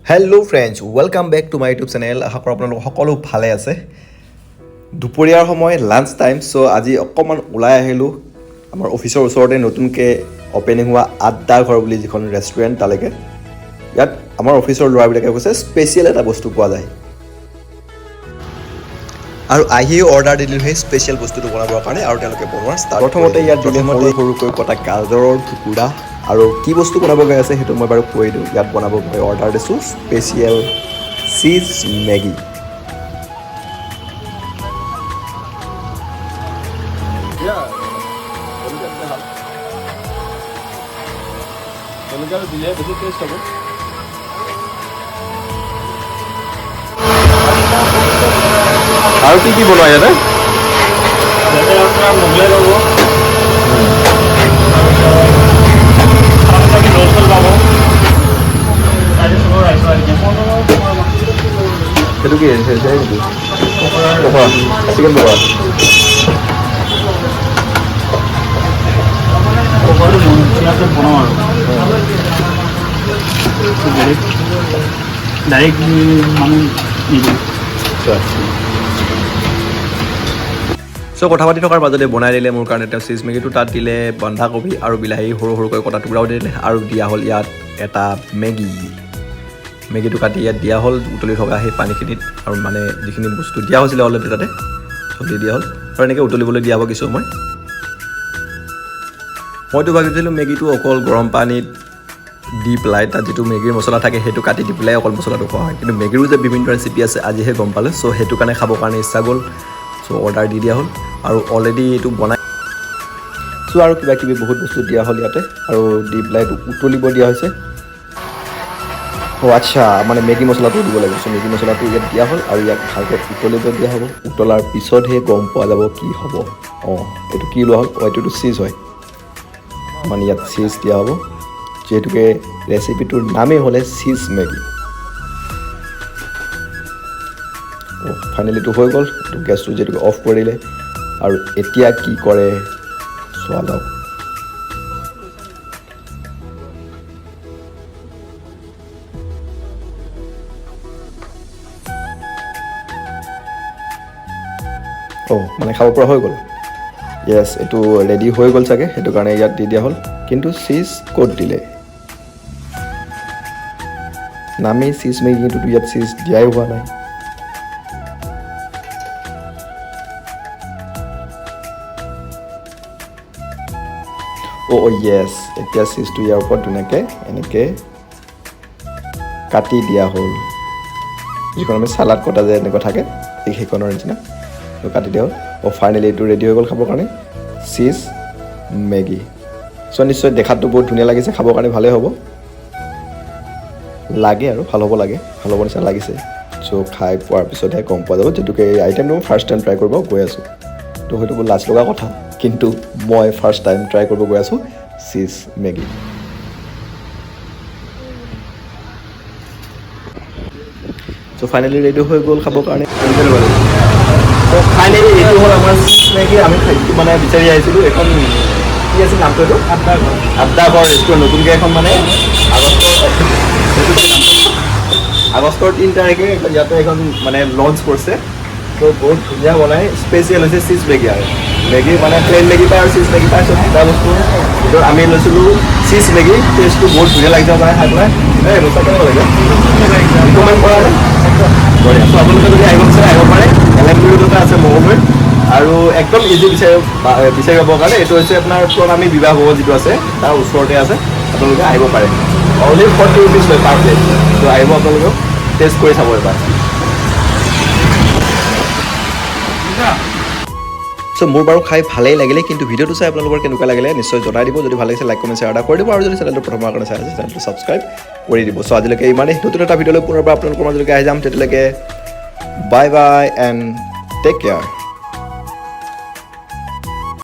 Hello friends, welcome back to my YouTube channel. আশা কৰোঁ আপোনালোক সকলো ভালে আছে। দুপৰীয়াৰ সময়, লাঞ্চ টাইম। চ' আজি অকণমান ওলাই আহিলোঁ আমাৰ অফিচৰ ওচৰতে নতুনকৈ অ'পেনিং হোৱা আড্ডা ঘৰ বুলি যিখন ৰেষ্টুৰেণ্ট, তালৈকে। ইয়াত আমাৰ অফিচৰ ল'ৰাবিলাকে কৈছে স্পেচিয়েল এটা বস্তু পোৱা যায় আৰু আহিও অৰ্ডাৰ দিলোঁ সেই স্পেচিয়েল বস্তুটো বনাবৰ কাৰণে আৰু তেওঁলোকে বনোৱাৰ ষ্টাৰ্ট। প্ৰথমতে ইয়াত দিলে সৰু সৰুকৈ কটা গাজৰৰ টুকুৰা। আৰু কি বস্তু বনাব গৈ আছে, সেইটো মই বাৰু কৈ দিওঁ। ইয়াত বনাব মই অৰ্ডাৰ দিছোঁ স্পেচিয়েল চীজ মেগী। জলকীয়াটো দিলে বেছি টেষ্ট হ'ব। আৰু কি কি বনোৱা ইয়াতে? ইয়াতে আপোনাৰ মোগলাই পাব, তাৰপিছত ৰোল চোল পাব, তাৰপিছত ৰাইচৰ আইটেম। সেইটো কি নেকি? পকৰা, চিকেন পকৰা। পকৰাটো ইয়াতে বনাওঁ আৰু বেলেগ ডাইৰেক্ট মানুহ নিদিওঁ। চ' কথা পাতি থকাৰ মাজতে বনাই দিলে মোৰ কাৰণে তেওঁ চীজ মেগীটো। তাত দিলে বন্ধাকবি আৰু বিলাহী সৰু সৰুকৈ কটা টুকুৰাও দিলে আৰু দিয়া হ'ল ইয়াত এটা মেগী। মেগীটো কাটি ইয়াত দিয়া হ'ল উতলি থকা সেই পানীখিনিত আৰু মানে যিখিনি বস্তু দিয়া হৈছিলে অলৰেডি, তাতে চব দি দিয়া হ'ল আৰু এনেকৈ উতলিবলৈ দিয়া হ'ব কিছু সময়। মইতো ভাবিছিলোঁ মেগীটো অকল গৰম পানীত দি পেলাই তাত যিটো মেগীৰ মছলা থাকে, সেইটো কাটি দি পেলাই অকল মছলাটো খোৱা হয়। কিন্তু মেগীৰো যে বিভিন্ন ৰেচিপি আছে, আজিহে গম পালোঁ। চ' সেইটো কাৰণে খাবৰ কাৰণে ইচ্ছা গ'ল। চ' অৰ্ডাৰ দি দিয়া হ'ল আৰু অলৰেডি এইটো বনাই চ' আৰু কিবা কিবি বহুত বস্তু দিয়া হ'ল ইয়াতে আৰু দি পেলাই এইটো উতলিব দিয়া হৈছে। অ' আচ্ছা, মানে মেগী মছলাটো দিব লাগিব। চ' মেগী মছলাটো ইয়াত দিয়া হ'ল আৰু ইয়াক ভালকৈ উতলিব দিয়া হ'ব। উতলাৰ পিছতহে গম পোৱা যাব কি হ'ব। অঁ, এইটো কি লোৱা হ'ল? অঁ, এইটোতো চীজ হয়। মানে ইয়াত চীজ দিয়া হ'ব, যিহেতুকে ৰেচিপিটোৰ নামেই হ'লে চীজ মেগী। অ' ফাইনেলি এইটো হৈ গ'ল। এইটো গেছটো যিহেতুকে অফ কৰিলে আৰু এতিয়া কি কৰে চোৱা যাওক। অ', মানে খাব পৰা হৈ গ'ল। য়েছ, এইটো ৰেডি হৈ গ'ল চাগে, সেইটো কাৰণে ইয়াত দি দিয়া হ'ল। কিন্তু চীজ ক'ত দিলে? নামেই চীজ মেগী, কিন্তু ইয়াত চীজ দিয়াই হোৱা নাই। অ' য়েছ, এতিয়া চীজটো ইয়াৰ ওপৰত ধুনীয়াকৈ এনেকৈ কাটি দিয়া হ'ল। যিখন আমি চালাড কটা যায়, এনেকুৱা থাকে, ঠিক সেইখনৰ নিচিনা তো কাটি দিয়া হ'ল। অ', ফাইনেলি এইটো ৰেডি হৈ গ'ল খাবৰ কাৰণে, চীজ মেগী। চ' নিশ্চয় দেখাততো বহুত ধুনীয়া লাগিছে, খাবৰ কাৰণে ভালেই হ'ব লাগে আৰু ভাল হ'ব লাগে, ভাল হ'ব নিচিনা লাগিছে। চ' খাই পোৱাৰ পিছতহে গম পোৱা যাব, যিটোকে এই আইটেমটো মই ফাৰ্ষ্ট টাইম ট্ৰাই কৰিব গৈ আছোঁ। তো হয়তো বহুত লাজ লগা কথা, কিন্তু মই ফাৰ্ষ্ট টাইম ট্ৰাই কৰিব গৈ আছোঁ চীজ মেগী। চ' ফাইনেলি ৰেডি হৈ গ'ল খাবৰ কাৰণে। ফাইনেলি এইটো হ'ল আমাৰ চীজ মেগী। আমি খাদ্য মানে বিচাৰি আহিছিলোঁ। এইখন কি আছিল নামটো এইটো? আড্ডা ঘৰ। আড্ডা ঘৰ ৰেষ্টুৰেণ্ট। নতুনকৈ এখন মানে আগষ্টৰ 3 তাৰিখে ইয়াতে এখন মানে লঞ্চ কৰিছে। ত' বহুত ধুনীয়া বনাই। স্পেচিয়েল হৈছে চীজ মেগী আৰু মেগী, মানে প্লেইন মেগী পায় আৰু চীজ মেগী পায়। চ' দুটা বস্তুৰ ভিতৰত আমি লৈছিলোঁ চীজ মেগী। টেষ্টটো বহুত ধুনীয়া লাগিছে মানে খাই পেলাই। এই সঁচা, কেনেকুৱা লাগে ৰিকমেণ্ড কৰা নে? বঢ়িয়া। চ' আপোনালোকে যদি আহিব বিচাৰে, আহিব পাৰে। এল এম বি ৰোডতে আছে, মঙলদৈত, আৰু একদম ইজি বিচাৰি পাবৰ কাৰণে। এইটো হৈছে আপোনাৰ প্ৰণামী বিবাহ ভৱন যিটো আছে, তাৰ ওচৰতে আছে। আপোনালোকে আহিব পাৰে। অনলি 40 ৰুপিজ লয় পাৰ প্লেট। চ' আহিব আপোনালোকেও, টেষ্ট কৰি চাব এবাৰ। চ' মোৰ বাৰু খাই ভালেই লাগিলে, কিন্তু ভিডিঅ'টো চাই আপোনালোকৰ কেনেকুৱা লাগিলে নিশ্চয় জনাই দিব। যদি ভাল লাগিছে, লাইক, কমেণ্ট, শ্বেয়াৰ এটা কৰি দিব আৰু যদি চেনেলটো প্ৰথমৰ কাৰণে চাই আছে, চেনেলটো ছাবস্ক্ৰাইব কৰি দিব। চ' আজিলৈকে ইমানেই। নতুন এটা ভিডিঅ'লৈ পুনৰবাৰ আপোনালোকৰ মাজলৈকে আহি যাম। তেতিয়ালৈকে bye bye and take care.